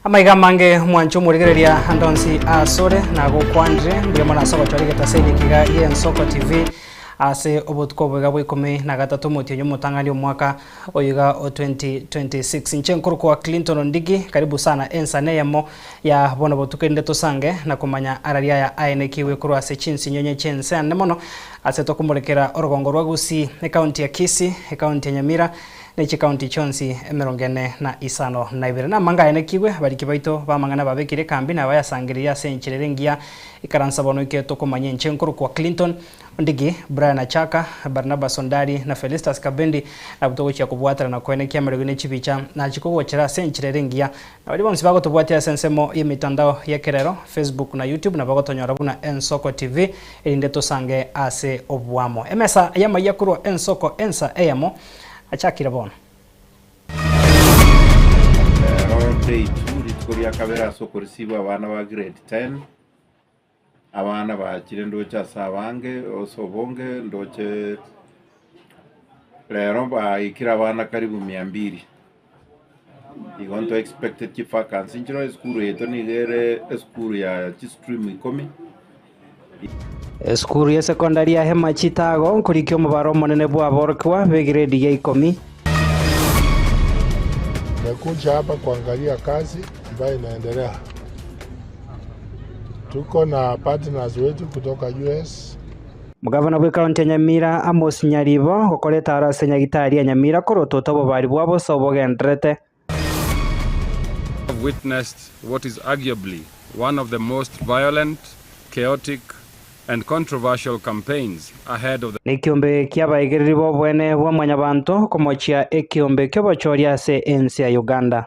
Amaiga amange mwanche omorigereria ande onsi asore nagokwanire mbuya mono ase ogochora egetaseni ekiga gi'Ensoko TV ase obotuko obo iga bwa ikomi na gatato omotienyi omotang'ani omwaka oyo iga o 2026. Inche nkorokwa Clinton Ondigi, karibu sana ensana eyemo ya bono botuko erinde tosange na komanya araria aya aenekigwe korwa ase chinsinyonye chi'ense ande mono ase tokomorekera orogongo rwa Gusii, ecounty ya Kisii, ecounty ya Nyamira, ne chikaunti chionsi emerongo ene na isano na ibere. Namanga aenekigwe, abariki baito b'amang'ana babekire ekambi na bayasangererie ase enchera ere engiya. Ikaransa bono oike tokomanya inche nkorokwa Clinton Ondigi, Brian Achaka, Barnabas Ondari na Felistus Kabendi nabwo togochia kobwaterana koenekia amariogi ne chibicha nachie kogochera ase enchera ere engiya. Na baria bonsi bagotobwatia ase ensemo y'emitandao y'ekerero, Facebook na YouTube nabo bagotonyora buna Ensoko TV erinde tosange ase oboamo. Emesa y'amayia korwa Ensoko ensa eyemo Achakire bono. Rero day two rituko ria kabere ase okoreceive abana ba grade ten, abana bachire ndoche ase abange ase obonge ndoche rero baikire abana karibu mia mbili. Igo nto expecte chivacancy nchire esukuru yaito nigo ere esukuru ya chistream ikomi. Esukuru ya sekondari ya Hema Chitago nkorikia omobaro omonene bw'aborokigwa b'egiredi ya ikomi. Nimekuja hapa kuangalia kazi ambayo inaendelea. Tuko na partners wetu kutoka US. Omogavana bw'ekaunti ya Nyamira Amos Nyaribo gokora etaaro ase Nyagitari ya Nyamira korotota obobari bwa bosa obogendererete. have witnessed what is arguably one of the most violent, chaotic and controversial campaigns ahead of the Nekiombe ki'abaegereri b'oboene bwa Mwanyabanto komochia ekiombe ki'obochoria ase ense ya Uganda.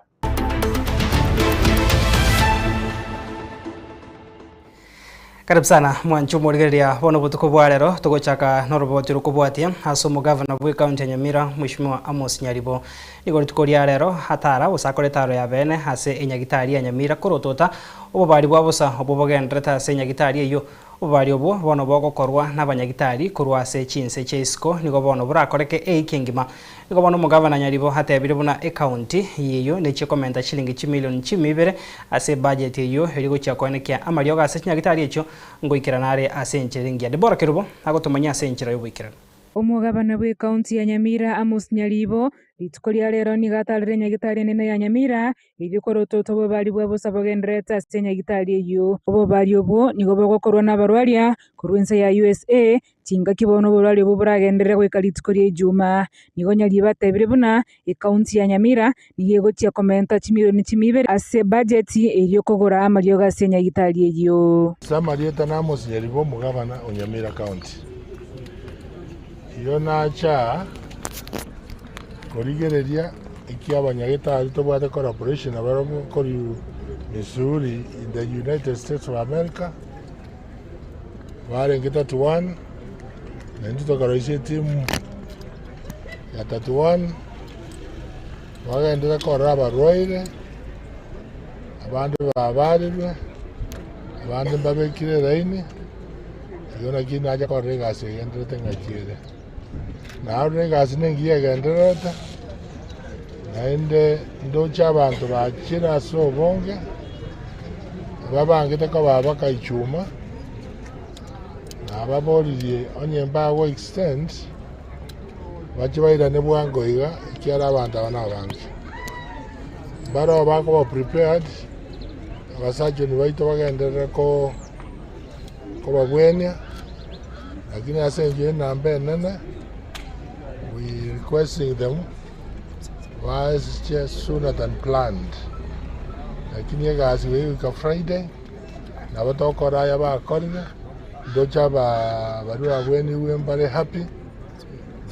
Karibu sana mwanche omorigereria bono obotuko bwa rero togochaka noroboti rokobwatia ase omogavana bwe county ya Nyamira Mheshimiwa Amos Nyaribo. Nigo rituko ria rero atara gose akore etaro ya bene ase enyagitari ya Nyamira korotota obobari bwa bosa obwo bogenderete ase enyagitari eyio. Obobari obwo bono bogokorwa nabanyagitari korwa ase chinse chia isiko nigo bono borakoreke eiki engima. Nigo bono omogavana Nyaribo atebire buna ecounty eyio nechie komenta chilingi chimilion chimi ibere ase ebudget eyio erio gochia koenekia amariogo ase chinyagitari echio ngoikerana are ase enchera engiya. Deborah Kerubo agotomanyia ase enchera yoboikeranu. Omogavana bw'ecounty ya Nyamira Amos Nyaribo rituko ria rero nigo atarire enyagitari enene ya Nyamira Erio korotota obobari bwa bosa bogendererete ase enyagitari eyio. Obobari obwo nigo bogokorwa nabarwaria korwa ense ya USA, chingaki bono oborwaria obwo boragenderere goika rituko ria Ijumaa. Nigo Nyaribo atebire buna ekaunti ya Nyamira nigo egochia komenta chimilioni chimia ibere ase ebajeti erio kogora amariogo ase enyagitari eyio. Ase amarieta na Amos Nyaribo omogabana o Nyamira County. Igo nacha korigereria Ekia abanyagetari tobwate collaboration nabarabwo korwa Missouri in the United States of America, barenge 31, na intwe tokaroisia etimu ya 31, bagenderere korora abarwaire, abande babarirwe, abande mbabekire eraini, igo naki nacha korora egasi egendererete ng'aki ere. Narora egasi nengiya egendererete, naende ndoche abanto bachire ase obonge, ababangete koba bakaichuma, nababoririe onye mbago extend, bache bairane bwango iga, ekiagera abanto aba nabange. Mbaroo bakoba prepared, abasurgeon baito bagenderere ko kobabwenia. Lakini ase enchera y'enamba enene, we requesting them bache sooner than planned. Lakini egasi goika Friday, nabo tokora aya bakorire, ndoche aba baria babwenigwe mbare happy,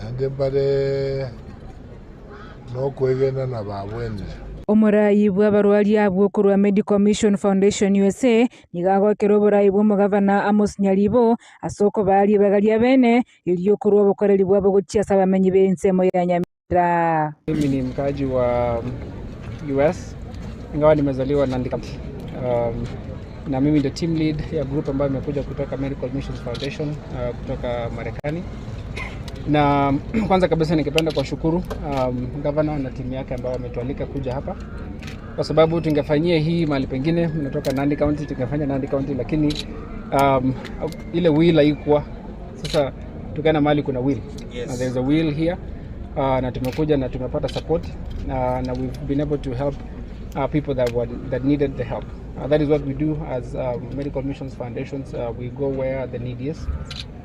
naende mbare nokwegena na babwenire. Omoraai bw'abarwaria abwo korwa Medical Mission Foundation USA Nigo agokera oborai bw'omogavana Amos Nyaribo ase okobaa ribaga ria bene, erio korwa obokoreri bwabo gochia ase abamenyi b'ensemo ya Nyamira. Mimi ni mkaaji wa US ingawa nimezaliwa Nandi County. Um, na mimi ndio team lead ya group ambayo imekuja kutoka Medical Missions Foundation uh, kutoka Marekani na kwanza kabisa ningependa kuwashukuru um, governor na timu yake ambayo wametualika kuja hapa. kwa sababu tungefanyia hii mahali pengine, mnatoka Nandi County, tungefanya Nandi County, lakini ile will haikuwa. Sasa tukaenda mahali kuna will. Yes. Na there's a will here na tumekuja na tumepata support na we've been able to help people that needed the help. That is what we do as Medical Missions Foundations. We go where the need is,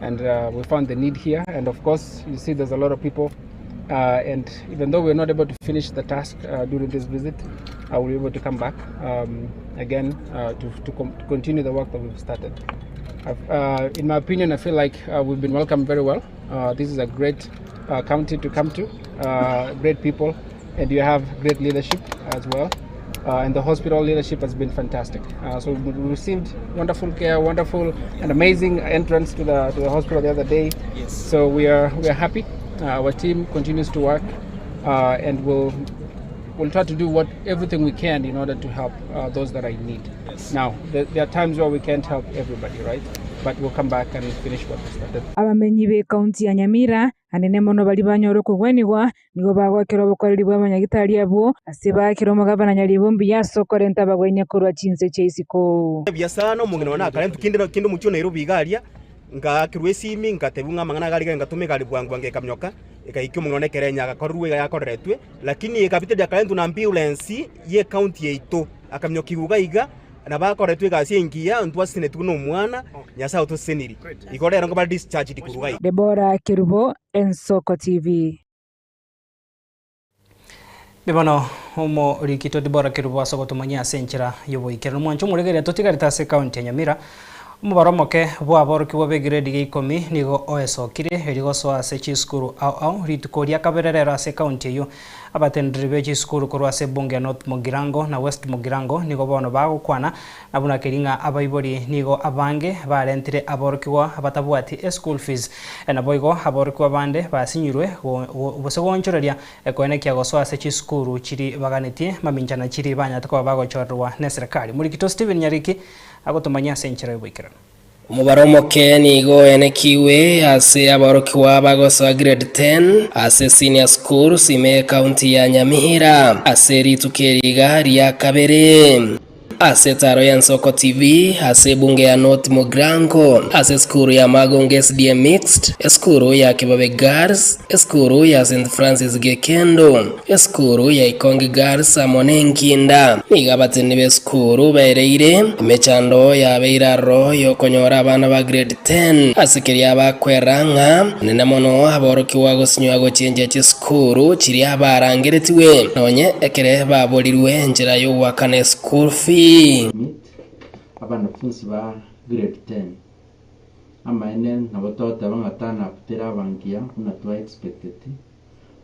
and we found the need here. And of course, you see there's a lot of people. And even though we're not able to finish the task during this visit, we'll be able to come back again to continue the work that we've started. In my opinion, I feel like we've been welcomed very well. This is a great county to come to, great people, and you have great leadership as well. And the hospital leadership has been fantastic. So we received wonderful care, wonderful and amazing entrance to the hospital the other day. Yes. So we are happy. Our team continues to work, and we'll try to do everything we can in order to help those that are in need. Yes. Now, there are times where we can't help everybody, right? But we'll come back and finish what we started. Abamenyi be county ya Nyamira anene mono bari banyora okogwenigwa nigo bagwakera obokoreri bwa abanyagitari abwo ase bakira omogavana Nyaribo mbuya ase okorenta abagwenia korwa chinse chia isiko. Biasara omong'ina one akare kinde omochie o Nairobi iga aria ngakirwa esimi ngatebwa ng'a amang'ana gari ngatuma egari bwango bwango ekamnyoka ekaika omong'ina one ekere enyaga korwa iga yakoreretwe lakini ekabiteria akarentu na ambulance ye county yaito akamnyoka iga iga na bakoretwe egasi engiya ntwasenetwe na omwana Nyasaye otoseniri igo rero ngoba discharged korwa iga. Deborah Kerubo, Ensoko TV. Bibono omo rikito Deborah Kerubo ase ogotomanyia ase enchera yoboikeranu omwancho omoregereria totigarete ase county ya Nyamira omobaro omoke bwaborokigwa bwa grade ya 10 nigo oesokire erigosoa ase chisukuru ao ao rituko ria kabere rero ase county eyo abatenderi be chisukuru korwa ase ebunge ya North Mugirango na West Mugirango nigo bono bagokwana na buna keri ng'a abaibori nigo abange barentire aborokigwa abatabwati eschool fees nabo igo aborokigwa bande basinyirwe gose goonchoreria koenekia gosoa ase chisukuru chiri baganetie maminchana chiri banyate koba bagochorerwa na serikali. Murikito Stephen Nyariki agotomanyia ase enchera yoboikeranu. Omobaro omoke nigo enekiwe ase abaorokiwa bagosoa grade 10 ase senior school sime county ya Nyamira ase rituko eriga ria kabere ase taro ya Nsoko TV ase bunge ya North Mugirango ase skuru ya Magongo SDM Mixed eskuru ya Kibabe Girls eskuru ya St Francis Gekendo eskuru ya Ikongi Girls amone nkinda niga abateni b'eskuru bereire emechando yabeiraro yokonyora abana ba grade 10 ase keria bakwera ng'a nene mono aborokiwa gosinywa gochenjia chiskuru chiria barangeretiwe nonye ekere baborirwe enchera yogwakana school fee. Abanafunzi ba grade 10 amaene nabo twateba ng'a turn up terabangia buna twa expected.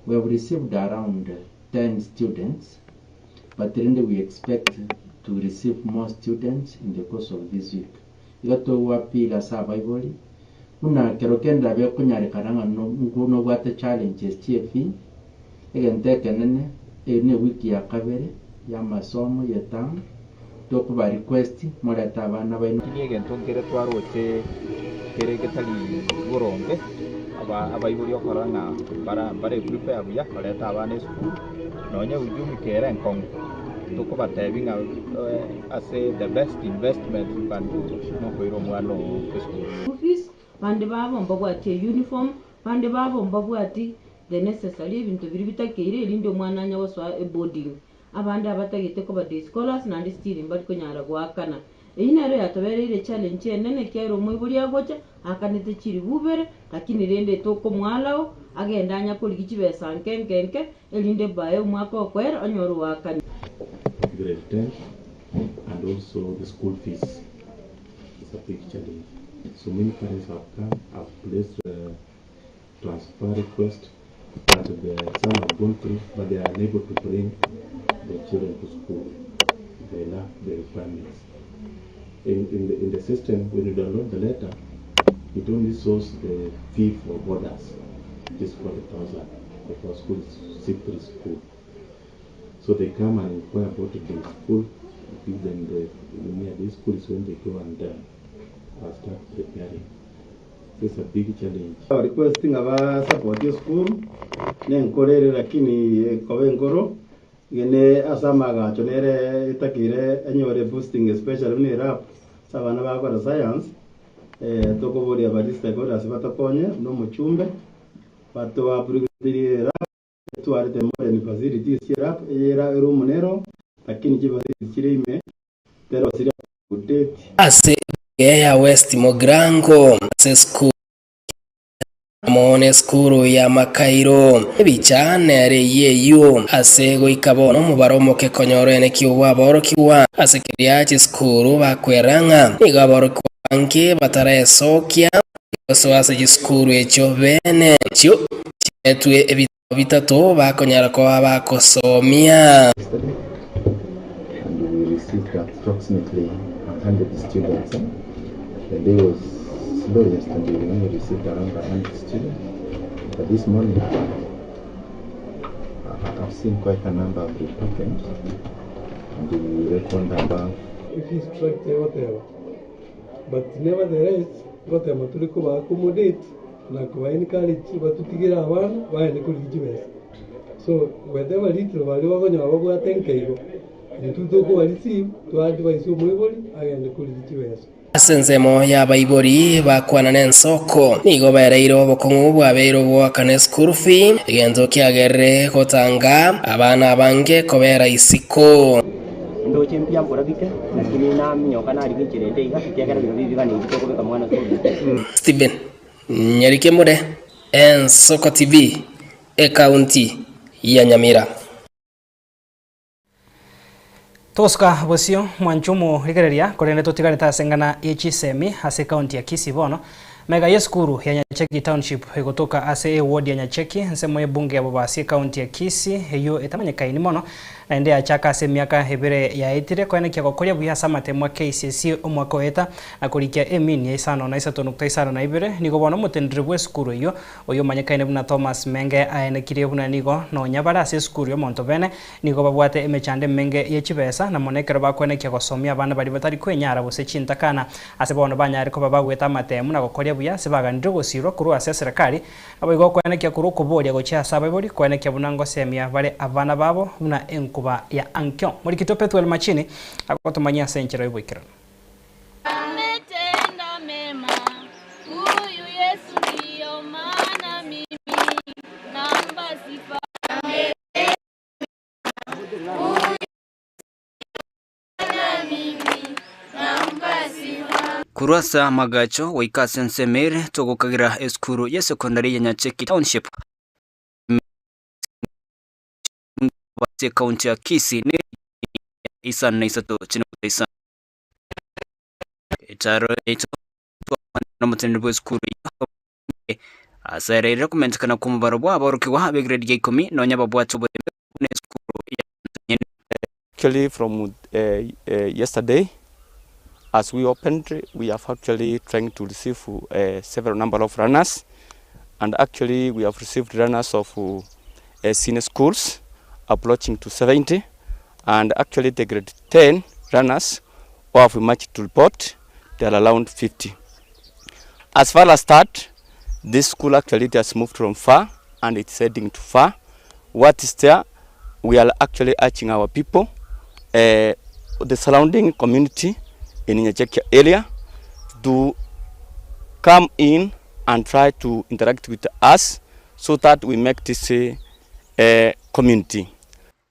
We have received around 10 students, but really we expect to receive more students in the course of this week. Iga togwapila ase abaibori buna kero kenda bekonyarekana ng'a nobwate challenges chia efee egento ekenene eye ne wiki ya kabere ya masomo ya term tokuba request moreta abana baino egento nkere twaroche kere getari boronge abaibori okora ng'a bare prepare buya bareta abana esukuru nonye ujumi kere enkong'u tokobatebi ng'a ase the best investment you can do nokoira omwana oo esukuru. Fees bande babo mbabwati uniform bande babo mbabwati the necessary ebinto biri bitakeire erinde omwana anya gosoa eboarding abande abatagete koba day scholars nandi still mbari konyara gwakana eyi nero yatobereire challenge enene kero omoibori agocha akanete chiri bubere lakini rende tokomwalao agenda anya korigi chibesa nke nke nke erinde bae omwaka okwera onyore wakani. Grade 10 and also the school fees is a big challenge. So many parents have come, have placed transfer request, but some have gone through, but they are unable to bring the children to school. They lack the requirements. In the system, when you download the letter, it only shows the fee for boarders, which is 40,000, because school is C3 school. So they come and inquire about the school, give them the near this school is when they go and start preparing. So it's a big challenge. Requesting aba support your school nenkorere lakini kobe nkoro Gene ase amagacho nere etakeire enyore boosting especially buna erap ase abana bagokora science tokoboria baria stakeholders batokonye buna omochumbe bato upgrade erap etwarete modern facilities chia erap eye eroom nero lakini chifacilities chire ime tero chire up to date. Ase ebunge ya West Mugirango ase esukuru amo nesukuru ya Makairo. Ebicha nere eyio eyio ase goika bono omobaro omoke konyora eneki obw'aborokigwa ase keria chisukuru bakwera ng'a nigo aborokigwa abange bataraesokia gosoa ase chisukuru echio bene echio chiaetwe ebitabo bitato bakonyara koba bagosomia. Yesterday and we received approximately 100 students. The day was slow yesterday, we only received around 100 students. But this morning, I've seen quite a number of reported and we reckon above. Efees structure egoteba but nevertheless ngotema tore koba accommodate na koba encourage batutigere abana bagende korigia chibesa. So whatever little baria bakonyora babwate nke igo, intwe tokoba receive twa advise omoibori agende korigia chibesa. Ase ensemo y'abaibori bakwana nensoko, nigo baereire obokong'u bwabeire ogoakana eschool fee, egento kiagerire gotanga abana abange kobera isiko. Ndoche mbuya mbora bike, lakini naminyoka narigia enchera ende iga, ekiagera biro bibi bigana ebi tokobeka mwana school. Stephen Nyarikemure, Ensoko TV, Ekaunti ya Nyamira. Togosuka bosio mwanche omorigereria korende totigarete ase eng'ana ye chisemi ase ekaunti ya Kisii bono. Magega y'esukuru ya Nyacheki Township egotoka ase eward ya Nyacheki ensemo y'ebunge ya Bobasi ekaunti ya Kisii eyio etamanyekaini mono naende yachaka ase emiaka ebere yaetire koenekia gokoria buya ase amatemo a KCSE omwaka oeta na korikia emini ya isano na isato nukta isano na ibere nigo bono omoteneneri bw'esukuru eyio Oyio omanyekaine buna Thomas Menge aenekirie buna nigo nonya bare ase esukuru y'omonto bene, nigo babwate emechando emenge ye chibesa, na mono ekero bakwenekia gosomia abana baria batari kwenyara gose chintakana. Ase bono banyare koba bagwete amatemu na gokoria buya ase baganire ogosirwa korwa ase eserekari, naboigo okwenekia korwa okoboria gochia ase abaibori kwenekia buna ngosemia bare abana babo buna enkuba ya ankio. Morikitwa Pethuel Machini agotomanyia ase enchera y'oboikeranu. Ametenda mema huyu Yesu, ndiyo maana mimi nampa sifa. Mimi nampa sifa. Korwa ase amagacho goika ase ensemo ere togokagira esukuru y'esekondari ya Nyacheki Township ase ekaunti ya Kisii ne isano na isato chinuguta isano. Echaro yaito nomoteneneri bw'esukuru eyio asereire komentekana kw'omobaro bw'aborokigwa b'egrade ya ikomi nonya babwate oborembe buna esukuru ya nyene. Actually from yesterday as we opened we have actually trying to receive several number of learners and actually we have received learners of senior schools approaching to 70 and actually the grade 10 learners who have emerged to report they are around 50. As far as that, this school actually it has moved from far and it's heading to far. What is there? We are actually urging our people, the surrounding community in Nyacheki area to come in and try to interact with us so that we make this community.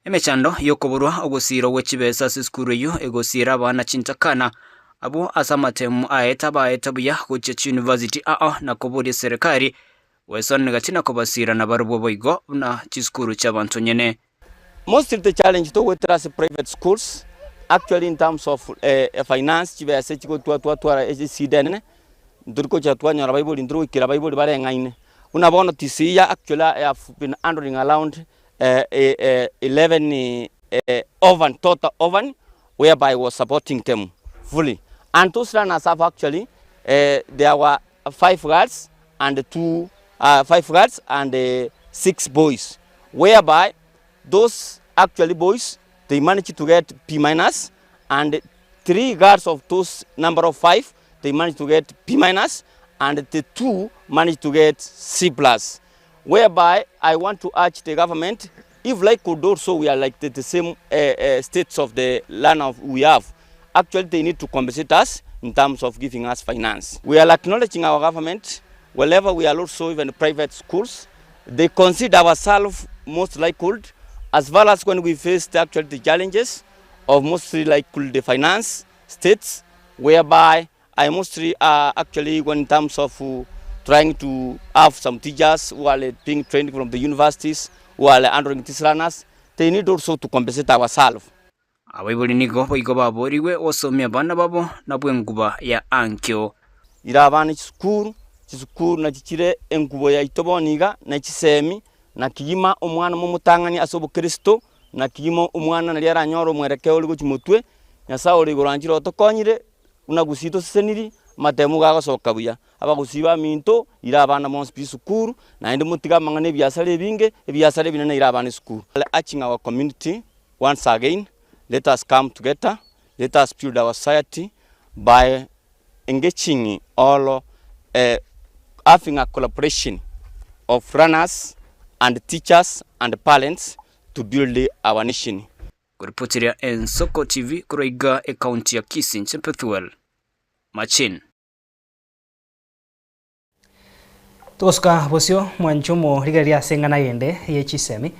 Emechando y'okoborwa ogosiirwa gwe chibesa ase esukuru eyio egosiira abana chintakana abwo ase amatemu aye tabaete buya gochia chiyunivasiti ao na koboria eserekari gwesonera gati na kobasiira nabarobwo boigo buna chisukuru chi'abanto nyene. Mostly the challenge togoetera ase private schools actually in terms of finance chibesa echi gotwa twatwara eshida enene ntori gocha twanyora abaibori ntori goikera abaibori bareng'aine. Buna bono TCE actually I have been handling around 11 orphan total orphan whereby I was supporting them fully and those learners have actually there were 5 girls and 2 5 girls and 6 boys whereby those actually boys they managed to get B minus and 3 girls of those number of 5 they managed to get B minus and the 2 managed to get C plus whereby I want to urge the government If like could also we are like the, the same uh, uh, states of the land of we have, actually they need to compensate us in terms of giving us finance. We are acknowledging our government, wherever we are also even private schools, they consider ourselves most likely as well as when we face the actual the challenges of mostly like the finance states, whereby I mostly uh, actually when in terms of uh, trying to have some teachers who are being trained from the universities who are handling these learners, they need also to compensate ourselves. Abaibori nigo boigo baborigwe gosomia abana babo nabwo enguba ya ankio. Ira abana chisukuru, chisukuru nachi chire engubo yaito bono iga, na chisemi, na kigima omwana momotang'ani ase obokristo, na kigima omwana naria aranyore omwerekeo ore gochia motwe, Nyasaye ore igoro anchire otokonyire, buna gusii toseseniri, amatemo iga agosoka buya. Abagusii baminto, ira abana bonsi pi esukuru, naende motige amang'ana ebiasara ebinge, ebiasara ebinene ira abana esukuru. Urging our community once again, let us come together, let us build our society by engaging all uh, having a collaboration of learners and teachers and parents to build our nation. Koripotiria Ensoko TV korwa iga ekaunti ya Kisii inche Pethuel Machin. Togosuka bosio mwanche omorigereria ase eng'ana yende ye chisemi.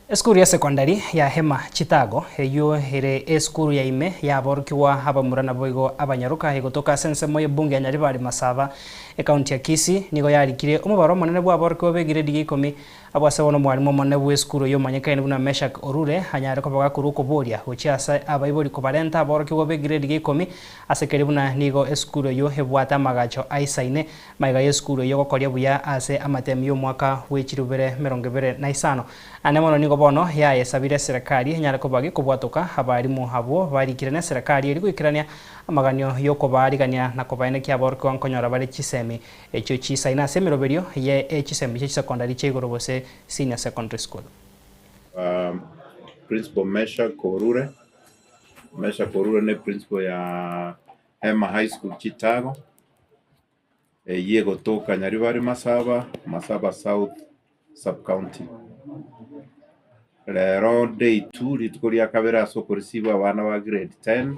Esukuru ya sekondari ya Hema Chitago, eyio ere esukuru ya ime y'aborokigwa abamura naboigo abanyaroka egotoka ase ensemo y'ebunge ya Nyaribari Masaba, ekaunti ya Kisii, nigo yarikire omobaro omonene bw'aborokigwa b'egiredi gia ikomi Abwo ase bono omwalimu omonene bw'esukuru eyio omanyekaine buna Meshack Orure anyare koba gakorwa okoboria gochia ase abaibori kobarenta aborokigwa b'egiredi gia ikomi ase keria buna nigo esukuru eyio ebwate amagacho aisaine magega y'esukuru eyio gokoria buya ase amatemu y'omwaka bw'echirubere 25. Ande mono nigo bono yayesabire eserekari enyare koba gekobwatoka abarimu abwo barikire neserekari eria goikerania amaganio y'okobaarigania na kobaenekia aborokigwa nkonyora bare chisemi Echio chisaine ase emeroberio ye chisemi chie chisecondary chia igoro gose senior secondary school. Principal Meshack Orure, Meshack Orure ne principal ya Hema High School Chitago, eyio egotoka Nyaribari Masaba, Masaba South Sub County. Rero day two rituko ria kabere ase okoreceive abana ba grade 10.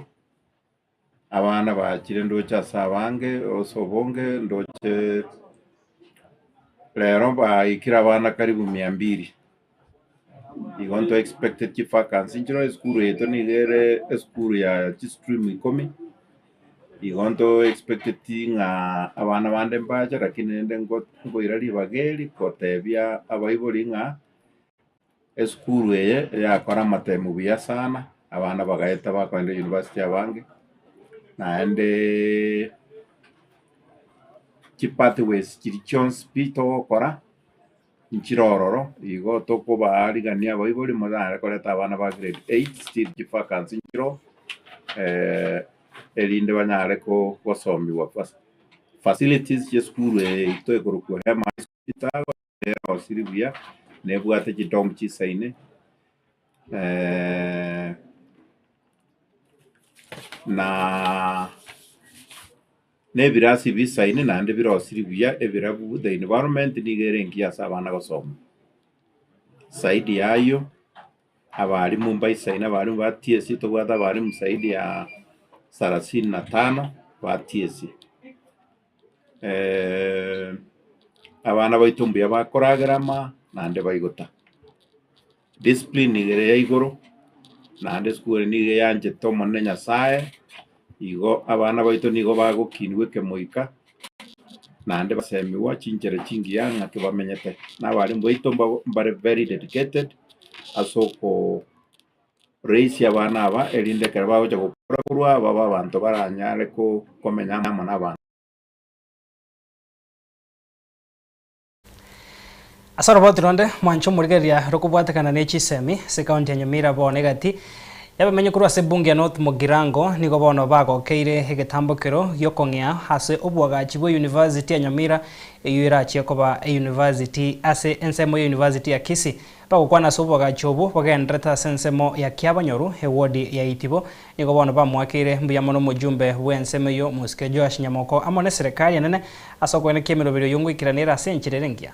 Abana bachire ndoche ase abange, ase obonge ndoche rero baikire abana karibu mia mbili. Igo nto expecte chivacancy nchire esukuru yaito nigo ere esukuru ya chistream ikomi, igo nto expecteti ng'a abana bande mbache lakini rende ngo nkoira ribaga eri kotebia abaibori ng'a. Esukuru eye eyakora amatemu buya sana, abana bagaeta bakoenda university abange, naende chipathways chiria chionsi pi togokora nchire ororo, igo tokobaarigania abaibori monyare koreta abana ba grade eight still chivacancy nchiroo erinde banyare ko gosomiwa facilities chia esukuru eye yaito ekorokwa Hema High School. Erosiri buya, nebwate chidom chisaine, na nebirasi bisaine naende birosiri buya ebirabu, the environment nigo ere engiya ase abana gosoma. Zaidi ya ayio, abalimu mbaisaine, abalimu ba TSC tobwate abalimu zaidi ya sarasini na tano ba TSC. Abana baito mbuya bakoragera ama naende baigota. Discipline nigo ere ya igoro, naende esukuru eye nigo eyanchete Omonene Nyasaye, igo abana baito nigo bagokinigwa ekemoika, naende basemiwa chinchera chingiya ng'aki bamenyete. Na abalimu baito mba mbare very dedicated ase oko raise abana aba erinde ekero bagocha gokura korwa babe abanto baranyare ko komenya amo na abanto. Ase oroboti ronde, mwanche omorigereria rokobwatekana ne chisemi ase ekaunti ya Nyamira bono egati y'abamenyi korwa ase ebunge ya North Mugirango nigo bono bagokeire egetambokero giokong'ea ase oboagachi bwe University ya Nyamira eyio erachie koba eyunivasiti ase ensemo ye University ya Kisii. Bagokwana ase oboagachi obwo bogendererete ase ensemo ya Kiabonyoru ewodi ya Itibo Nigo bono bamoakeire mbuya mono omojumbe bw'ensemo eyio, Mosike Joash Nyamoko, amo neserekari enene ase okoenekia emeroberio eyio ngoikerana ere ase enchera ere engiya.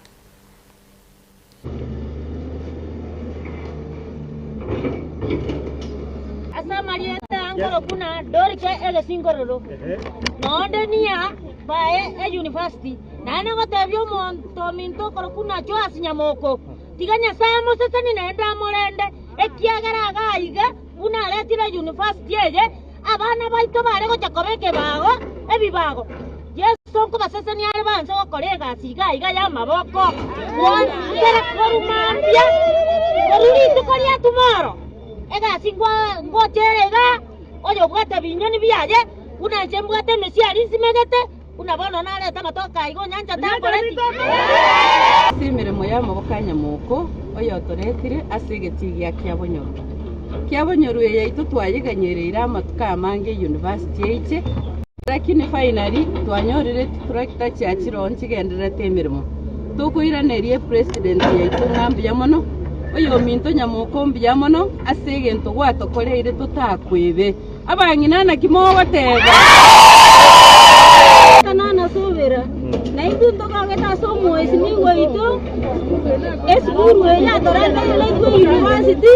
Ase amarieta angoro buna Dorike egesingororo, nonde nia bae eyunivasiti, naende ngotebia omonto ominto okorokwa buna Joas Nyamoko, tiga Nyasae amosesenie naende amorende, ekiagera iga aiga buna aretire eyunivasiti eye, abana baito bare gocha koba ekebago ebibago. Yeso nkobasesenia are banse gokora egasi iga aiga y'amaboko, goikera korwa mambia, korwa rituko ria tomorrow. Egasi ngochere iga, oyobwate ebinyoni biaye, buna inche mbwate emesiari nsimegete, buna bono narete amatoke aiga onyancha tankoreti. Ase emeremo y'amaboko a Nyamoko, oyotoretire ase egetii gia Kiabonyoru. Kiabonyoru eye yaito twayeganyereire amatuko amange eyunivasiti eiche, lakini finally twanyorire chitrakta chiachire oo nchigendererete emeremo. Tokoiraneria epresident yaito ng'a mbuya mono, oyominto Nyamoko mbuya mono ase egento gwatokoreire totakwebe. Abang'ina naki mogoteba? Nana subira, na intwe ntokogete ase omoesimigwa oito, esukuru eye yatorenteire naintwe university,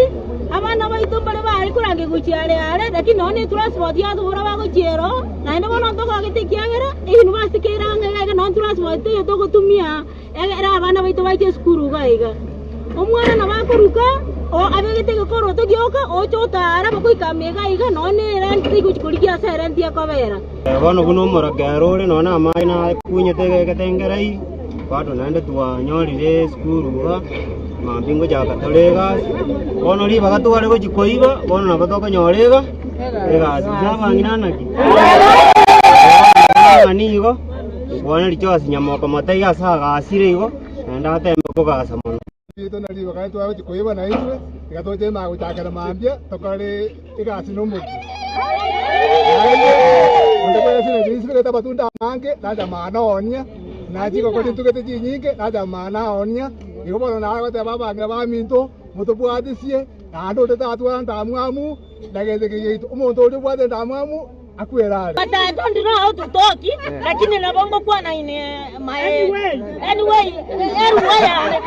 abana baito mbare bare korangeria gochia are are, lakini nonye na etransport yatobora bagochia ero, naende bono ntokogete ekiagera, euniversity kere ang'e iga iga nonye transport teiyo togotumia, egere abana baito baiche esukuru iga iga. Omwana nabo akoruka, o abegete egekoroto gioka, ocha otara bagoika ime iga iga, nonye na erent taigochi korigia ase erent ekobera. Bono buna omorokero ore nonya na amache nakunyete egetengera bado naende twanyorire esukuru iga, mambia ngochaka tore egasi, bono ribaga tware gochia koiba, bono nabo tokonyora iga egasi. Inche abang'ina naki? Ng'a nigo, nkwane riria ase nyamoko motaiyo ase agasire igo, naende ateme kogasa mono. Riaito na ribaga twagochia koiba naintwe, iga toche ime gochakera mambia tokore egasi nomokia. Naende onde bwensi na nisibegete amatunda amange, nacha maana oonia, na chingoko nintugete chinyinge, nacha maana oonia. Igo bono naye goteba abang'ina baminto, motobwatisie, naende onde tatwara ndamwamu na gento eke giaito. Omonto oria obwate endamwamu akwere are. But I don't know how to talk, lakini nabo ngokwana in my anyway, eruwa yane.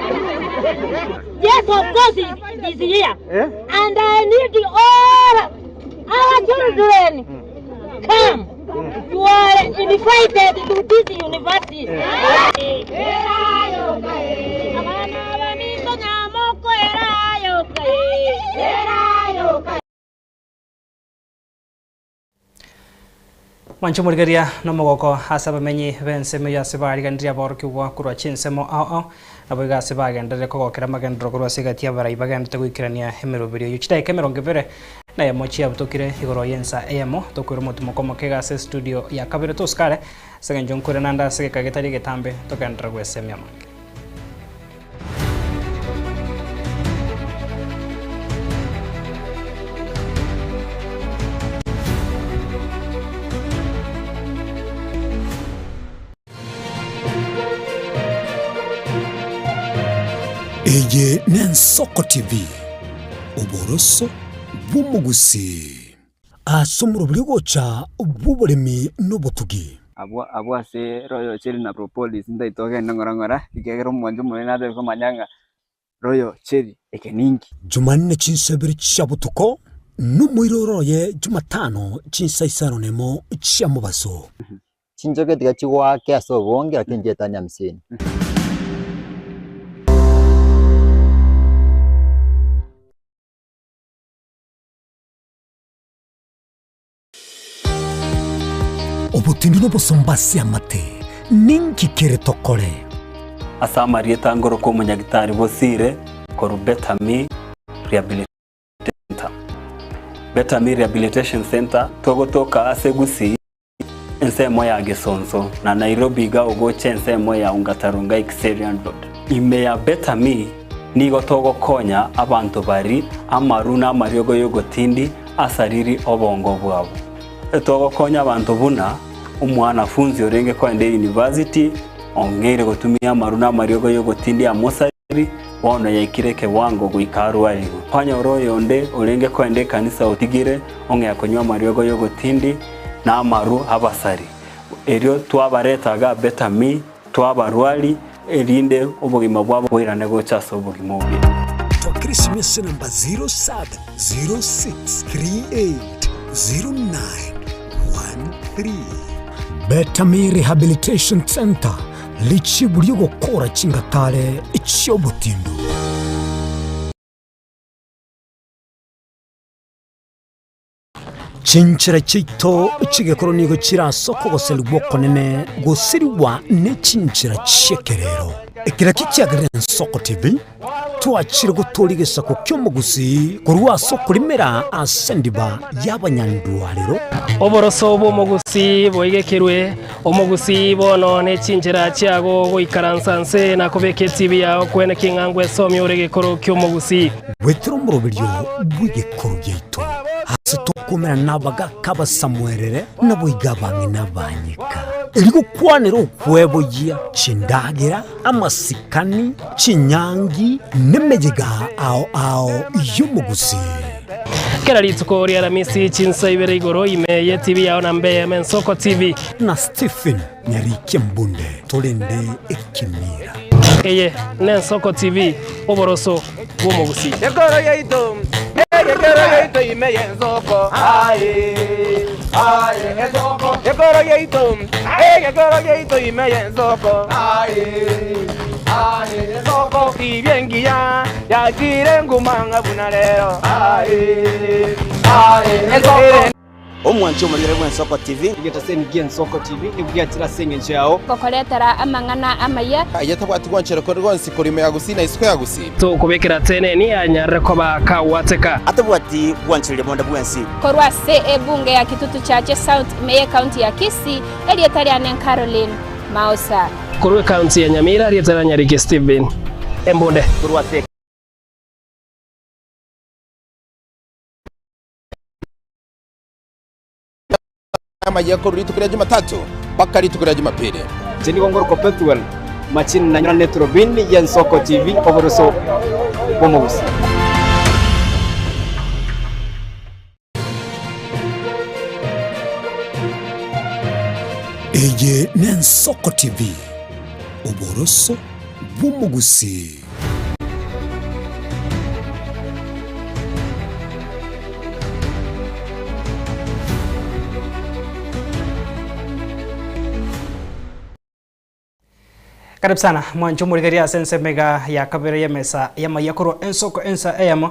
Yes, of course it is here. And I need all our children come. You are invited to this university. Abana baminto nyamoko erayoka, erayoka. Mwanche omorigereria nomogoko ase abamenyi b'ensemo eyio ase bariganirie aborokigwa korwa chinsemo ao ao, nabo iga ase bagenderere kogokera amagenderero korwa ase egati y'abarai bagenderete goikerania emeroberio eyio. Chidaeka emerongo ebere na eyemo chiabutokire igoro y'ensa eyemo, tokoira omotimoko omoke iga ase estudio ya kabere tosikare ase eng'encho nkoira naende ase egeka getari egetambe togenderere gwesemia amange. Eye n'Ensoko TV, oboroso bw'omogusii. Ase omoroberi ogocha bw'oboremi na obotugi. Abwo abwo ase Royal Cherry na Propolis ntaete ogende ng'ora ng'ora, ekiagera omwancho omonene natebe komanya ng'a Royal Cherry eke ninki. Jumanne chinsa ibere chia botuko, na omoiroro oye Jumatano chinsa isano nemo chia mobaso. Chinchoke tiga chigoake ase obonge, lakini nchietanie hamsini. Obotindi nobosomba ase amate, ninki kere tokore? Ase amarieta ngorokwa omonyagitari Bosire korwa Better Me Rehabilitation Centre. Better Me Rehabilitation Centre togotoka ase Gusii ensemo ya Gesonso na Nairobi iga ogocha ensemo ya Ongata Rongai Kiserian Road. Ime ya Better Me nigo togokonya abanto bari amaru na amariogo y'ogotindi asariri obongo bwabo. Togokonya abanto buna omwanafunzi orenge koenda eyunivasiti ong'eire gotumia amaru na amariogo y'ogotindi amosariri bono yaikire ekewango goika arwarigwe. Kwanyora oyonde orenge koenda ekanisa otigire ong'ea konywa amariogo y'ogotindi na amaru abasari. Erio twabareta iga Better Me twabarwari erinde obogima bwabo boirane gocha ase obogima obuya. Twakire esimi ase enamba 0706380913. Betami Rehabilitation Centre, richibu ri'ogokora chingatare chi'obotindu. Chinchera chiaito chi'egekoro nigo chire ase okogoserigwa okonene gosirigwa ne chinchera chi'ekerero. Ekero ekio kiagerire Ensoko TV twachire gotooria egesaku ki'omogusii korwa ase okorimera ase endiba y'abanyandwarero. Oboroso bw'omogusii boigekerwe, omogusii bono ne chinchera chiago goikaransa nse na kobeka etibi yao kwene king'a ngwesomia ore egekoro ki'omogusii. Goetera omoroberio bw'egekoro giaito, ase tokoumera nabagaaka abasamuerere, naboigo abang'ina abanyeka, erio gokwanera okweboyia chindagera, amasikani, chinyangi, nemeyega ao ao y'omogusii. Kera rituko ri'Aramisi chinsa ibere igoro ime y'etibi yao na mbe Ensoko TV. Na Stephen Nyarikia Mbunde torende ekemira. Eye n'Ensoko TV, oboroso bw'omogusii. Ekoro yaito, egekero yaito ime y'ensoko, aye, aye, ensoko. Ekoro yaito, egekoro yaito ime y'ensoko, aye, aye, ensoko. Tibia engiya yachire nguma ng'a buna rero, aye, aye, ensoko. Omwanche omorigere bw'Ensoko TV. Egetaseni gi'Ensoko TV nigo giachire ase engencho yao. Gokoretera amang'ana amaya. Aye tabwati gwanchera konde gwonsi korwa ime ya Gusii na isiko ya Gusii. Tokobekera teneni anyarire koba kagwateka. Atabwati gwanchereria bonde bwensi. Korwa ase ebunge ya Kitutu Chache South ime y'ecounty ya Kisii, erieta riane Caroline Mausa. Korwa ecounty ya Nyamira, erieta ria Nyariki Stephen Embunde. Korwa ase. Amayia korwa rituko ria Jumatatu mpaka rituko ria Jumapili. Inche nigo ngorokwa Pethuel Machini na nyora neturubini y'Ensoko TV oboroso bw'omogusii. Eye n'Ensoko TV, oboroso bw'omogusii. Karibu sana mwancho omorigereria ase ensemo iga ya kabere y'emesa y'amaiya korwa ensoko ensa eyemo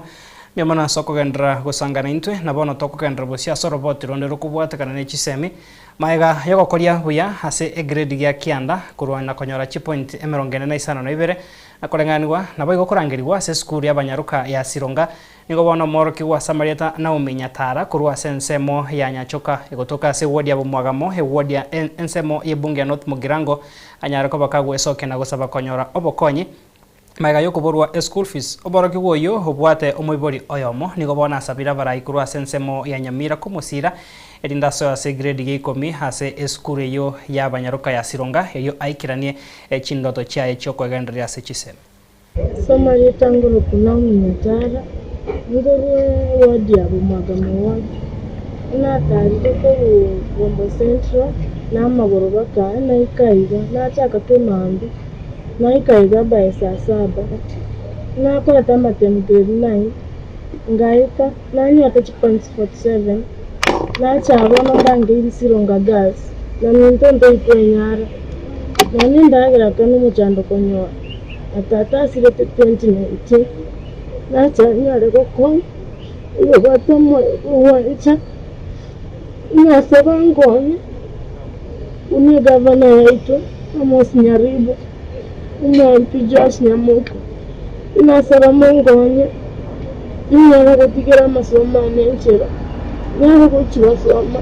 mbuya mono ase okogenderera gosangana intwe na bono tokogenderera bosio ase oroboti ronde rokobwatekana ne chisemi Magega y'ogokoria buya ase egrade gia kianda korwa na konyora chipoint emerongo ene na isano na ibere na koreng'anigwa naboigo korangerigwa ase esukuru y'abanyaroka ya Sironga nigo bono omworokigwa ase amarieta Naomi Nyatara korwa ase ensemo ya Nyachoka egotoka ase eward ya Bomwagamo eward ya ensemo y'ebunge ya North Mugirango anyare koba kagwesokia na gosaba konyora obokonyi Magega y'okoborwa eschool fees, oborokigwa oyio obwate omoibori oyomo nigo bono asabire abarai korwa ase ensemo ya Nyamira komosira erinde asoe ase egrade ya ikomi ase esukuru eyio y'abanyaroka ya Sironga erio aikeranie chindoto chiaye chi'okoegendereria ase chisemi. Ase amarieta ngoroku Naomi Nyatara, ngorwe ward ya Bomwagamo ward, natarire korwa Bombo Central namagoro baka naika iga, nachaka kemambia. Naika iga by saa saba, nakorete amatemu grade nine, ngaika nanyorete chipoints 47, nacha bono ndangeiri Sironga Girls, na minto ntoikwenyara, nonya endagera kende omochando konyora, na tata asirete 2019, nacha nyare gokonya, oyobwate omoyo bwogwancha, nasaba nkonye. Buna egavana yaito Amos Nyaribo, Omoampi Joash Nyamoka, inasaba monkonye ninyare gotigera amasomo ane enchera, nyare gochia gosoma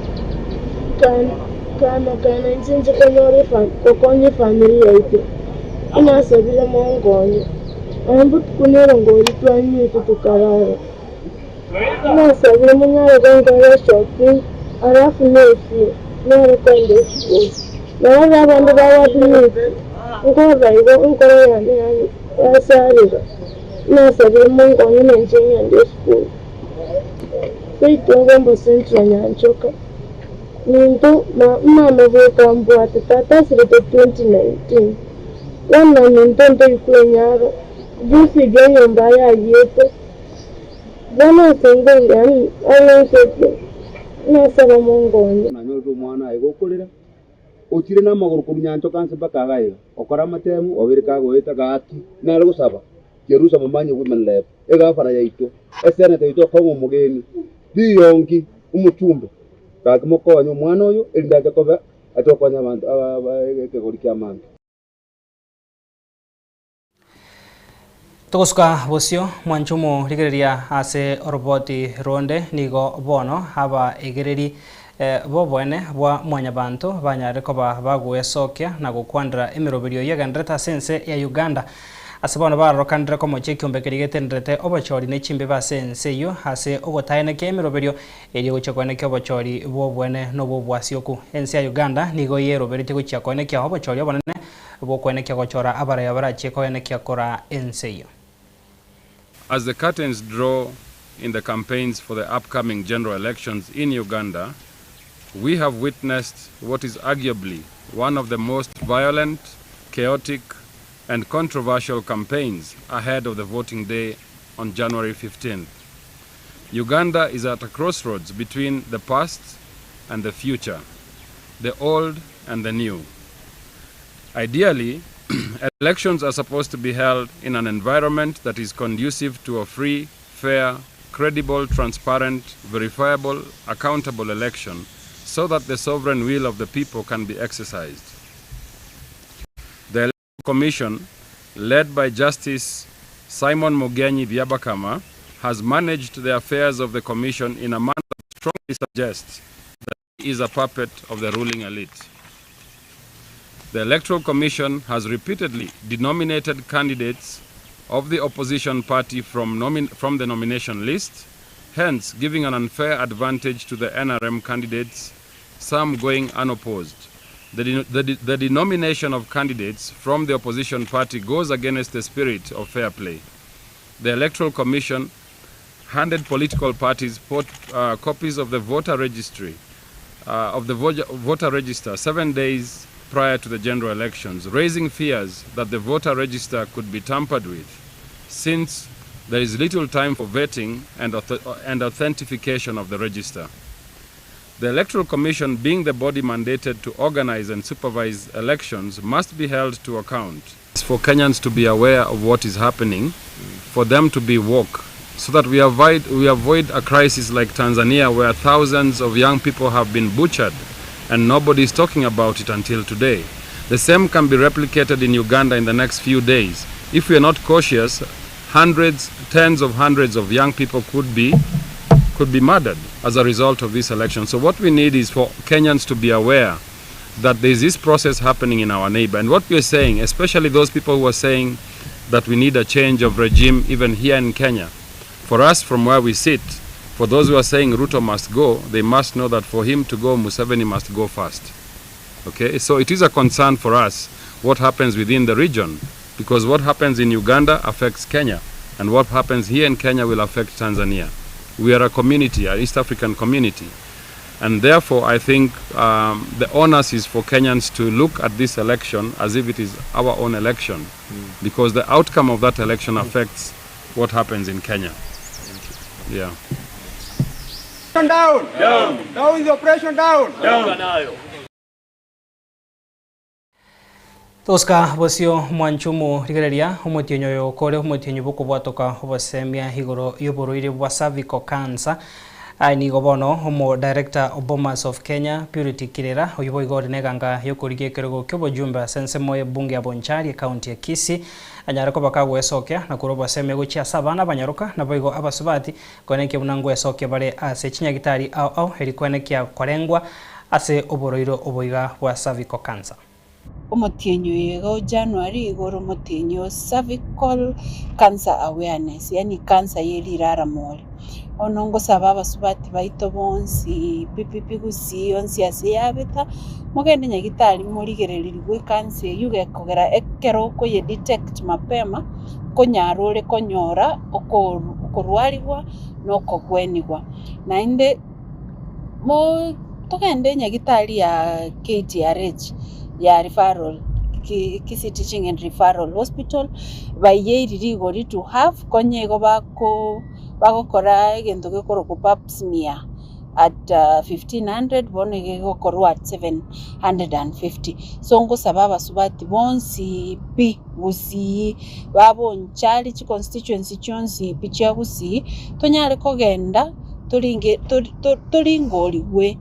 kana kana inche nche konyora gokonya efamiri yaito, inasabire monkonye. Nonye botuko nerongori twanywete tokarara, Nasabire monyare gonkora eshopping alafu nefie nyare koenda esukuru. Narora abande bawadimiti nkorora igo enkoro yane yasarire. Nasabire monkonye nainche ng'ende esukuru. Seito ngombo Central Nyanchoka. Minto mama bweka ambwate tata asirete 2019. Bono minto ntori kwenyara. Juzi iga enyomba yayiete. Bono ase inche ang'usete, nasaba monkonye. Nanyorete omwana aye gokorera, ochire namagoro korwa nyanchoka nse mpaka iga iga, okora amatemu, obeire kagoeta gaki, nare gosaba Jerusa momanye women rep, egafana yaito, eseneta yaito akong'a omogeni, riongi, omochumbe, gaki mokonye omwana oyo erinde ache koba ache gokonya abanto aba ekegori ki'amanto. Togosuka bosio mwanche omorigereria ase oroboti ronde nigo bono abaegereri b'oboene bwa mwanyabanto banyarire koba bagwesokia na gokwanera emeroberio eyio egendererete ase ense ya Uganda. Ase bono barorokanire komochia ekiombe keria getenderete obochori ne chimbebe ase ense eyio ase ogotaenekia emeroberio eria egochia koenekia obochori bw'oboene na obw'obwasioku. Ense ya Uganda nigo yeroberetie gochia koenekia obochori obonene Bw'okoenekia gochora abaraya barachie koenekia koraa ense eyio. As the curtains draw in the campaigns for the upcoming general elections in Uganda, we have witnessed what is arguably one of the most violent, chaotic, and controversial campaigns ahead of the voting day on January 15th. Uganda is at a crossroads between the past and the future, the old and the new. Ideally, elections are supposed to be held in an environment that is conducive to a free, fair, credible, transparent, verifiable, accountable election so that the sovereign will of the people can be exercised. The Electoral Commission, led by Justice Simon Mugenyi Byabakama, has managed the affairs of the Commission in a manner that strongly suggests that he is a puppet of the ruling elite. The Electoral Commission has repeatedly denominated candidates of the opposition party from, from the nomination list, hence giving an unfair advantage to the NRM candidates, some going unopposed. The, the, the denomination of candidates from the opposition party goes against the spirit of fair play. The Electoral Commission handed political parties port, copies of the voter registry of the voter register 7 days prior to the general elections, raising fears that the voter register could be tampered with, since there is little time for vetting and, and authentication of the register. The Electoral Commission, being the body mandated to organize and supervise elections, must be held to account. It's for Kenyans to be aware of what is happening, for them to be woke, so that we avoid, we avoid a crisis like Tanzania where thousands of young people have been butchered and nobody is talking about it until today. The same can be replicated in Uganda in the next few days. If we are not cautious, hundreds, tens of hundreds of young people could be could be murdered as a result of this election. So what we need is for Kenyans to be aware that there is this process happening in our neighbor. And what we are saying, especially those people who are saying that we need a change of regime even here in Kenya, for us from where we sit, for those who are saying Ruto must go, they must know that for him to go, Museveni must go first. Okay, so it is a concern for us what happens within the region, because what happens in Uganda affects Kenya, and what happens here in Kenya will affect Tanzania. We are a community, an East African community. And therefore, I think the onus is for Kenyans to look at this election as if it is our own election, because the outcome of that election affects what happens in Kenya. Yeah. Down. Down. Down the operation down. Down. Tosika bosio mwanchumu rigereria omotienyi oyo okore omotienyi bokobwatoka obosemia igoro y'oborwaire bwa cervical cancer Ai nigo bono omo director of Bomas of Kenya Purity Kirera oyo boigo ore neganga yokorigia ekerogo kia obojumbe ase ensemo y'ebunge ya Bonchari ekaunti ya Kisii anyare koba kagwesokia na korwa obosemia gochia ase abana abanyaroka naboigo abasubati koenekia buna ngwesokia bare ase chinyagitari ao ao eri koenekia korengwa ase oborwaire oboiga bwa cervical cancer. Omotienyi oyo iga o January iga ore omotienyi o cervical cancer awareness yaani cancer ye rirara more. Bono ngosaba abasubati baito bonsi pi pi pi gusii onsi ase yabeta, mogende nyagitari morigererigwe ecancer eywo gekogera ekero okoye detect mapema, nkonyara ore konyora okoru okorwariwa na okogwenigwa. Naende mo togende nyagitari ya KTRH ya referral Kisii Teaching and Referral Hospital, baiyeiri rigori to half, konya igo bako Bagokora egento gekorokwa pap smear at 1500 bono iga egokorwa at 750. So ngosaba abasubati bonsi pi Gusii, babonchari chiconstituency chionsi pi chia Gusii, tonyare kogenda toringe toringorigwe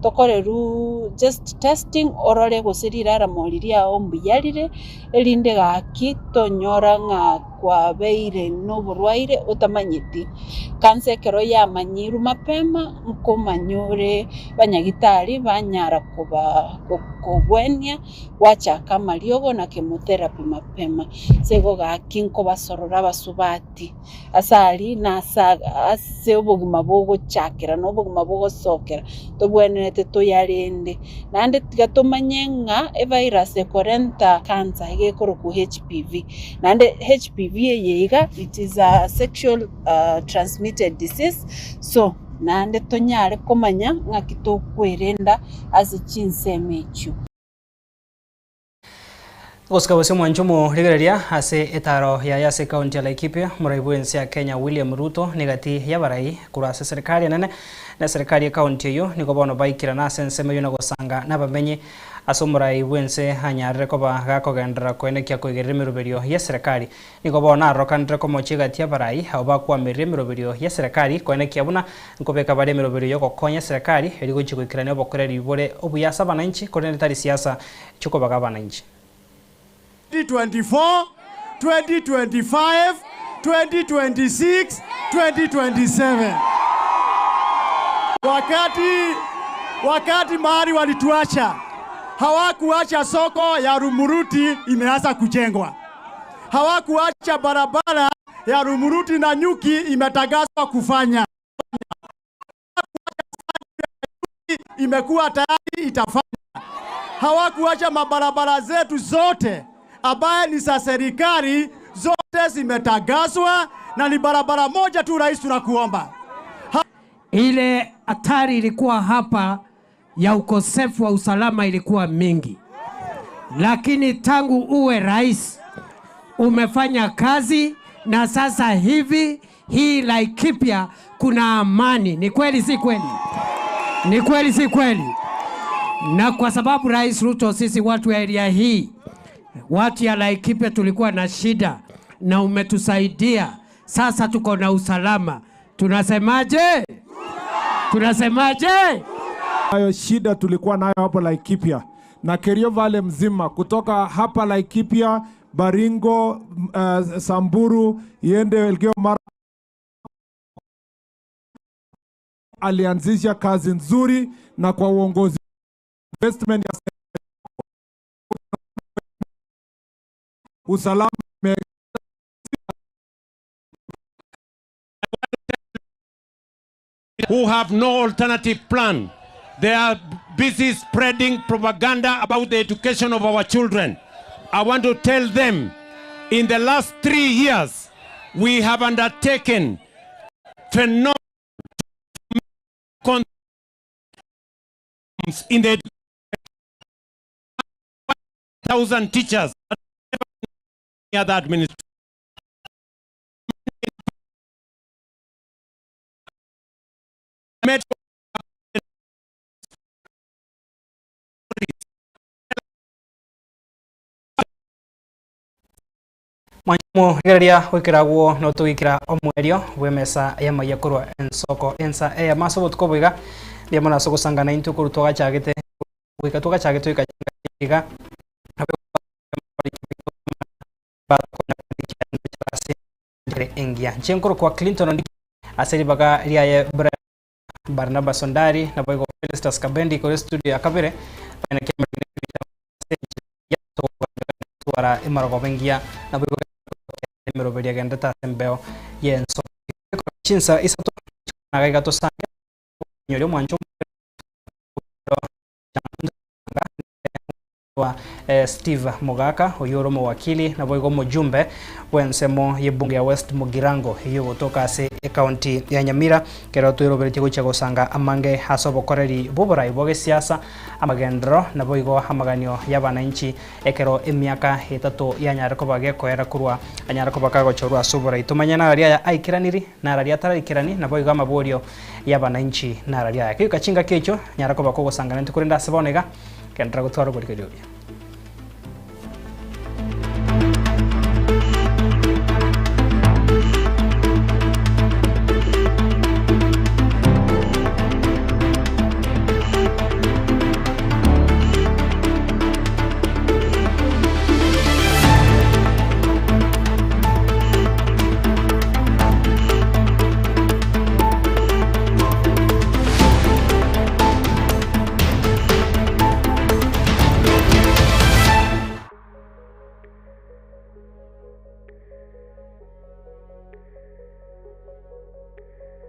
tokorerwe just testing orore gose riraramo riria mbuya rire, erinde gaki tonyora ng'a kwabeire noborwaire otamanyeti. Kansa ekero yamanyirwe mapema nkomanya ore banyagitari banyara koba kogwenia gwachaka amariogo na chemotherapy mapema. Ase igo gaki nkobasorora abasubati ase aria na ase obogima bogochakera na obogima bogosokera tobwenerete toyarende. Naende tiga tomanye ng'a evirus ekorenta cancer iga ekorokwa HPV. Naende HPV eye iga it is a sexual transmitted disease so naende tonyare komanya ng'aki tokwerenda ase chinsemo echio. Gosika gose omwancho omorigereria ase etaro yaye ase ekaunti ya Laikipia, omorai bw'ense ya Kenya William Ruto negati y'abarai korwa ase serikali enene na eserikali y'ekaunti eyio nigo bono baikirana ase ensemo eyio na gosanga nabamenyi ase omorai bw'ense anyarire koba gakogenderera koenekia koigerera emeroberio y'eserekari. Nigo bono arokanire komochia egati y'abarai abwo bakwamirie emeroberio y'eserekari koenekia buna nkobeka bare emeroberio y'ogokonya eserekari erio gochia goikerania obokoreri bore obuya ase abananchi korende tari siasa chi'okobaga abananchi. 2024, 2025, 2026, 2027. Wakati, wakati mahali walituacha hawakuacha soko ya Rumuruti imeanza kujengwa, hawakuacha barabara ya Rumuruti na Nyuki imetangazwa kufanya imekuwa tayari itafanya. Hawakuacha mabarabara zetu zote ambaye ni za serikali zote zimetangazwa na ni barabara moja tu, rais, tunakuomba. Ile hatari ilikuwa hapa ya ukosefu wa usalama ilikuwa mingi, lakini tangu uwe rais umefanya kazi na sasa hivi hii Laikipia kuna amani. Ni kweli si kweli? Ni kweli si kweli? Na kwa sababu Rais Ruto, sisi watu wa area hii, watu ya Laikipia tulikuwa na shida na umetusaidia, sasa tuko na usalama. Tunasemaje? Tunasemaje? Hayo shida tulikuwa nayo hapo Laikipia na Kerio Valley mzima, kutoka hapa Laikipia, Baringo, Samburu iende Elgeyo Marakwet. Alianzisha kazi nzuri na kwa uongozi investment ya usalama who have no alternative plan. They are busy spreading propaganda about the education of our children. I want to tell them, in the last 3 years, we have undertaken phenomenal in the 1,000 teachers, other administration. Met Mwanchimo rigereria goikera agwo notogikera omoerio bw'emesa y'amaiya korwa ensoko ensa eyemo ase obotuko boiga mbuya mono ase ogosangana intwe korwa twagachagete goika twagachagete goika iga ase engiya nche nkorokwa Clinton Ondieki ase ribaga riaye Brian Barnabas Ondari naboigo Felicitas Kabendi kore studio ya kabere twara emarogoba engiya naboigo emeroberio egendete ase embeo y'enso chinsa isato naga tosange nyori omwancho. Wa Steve Mogaka, oyio ore omowakili naboigo omojumbe bw'ensemo y'ebunge ya West Mugirango eyio egotoka ase ecounty ya Nyamira, ekero tweroberetie gochia gosanga amange ase obokoreri bw'oborai bwa gesiasa, amagenderero naboigo amaganio y'abananchi ekero emiaka etato yanyare koba gekoera korwa anyare koba kagochorwa ase oborai. Tomanye narari aya aikeraniri, narari ataraikerani, naboigo amaborio y'abananchi narari aya. Kegoika chingaki echio, nyara koba kogosanga naintwe korende ase bono iga, Genderera gotwara oborigeri obuya.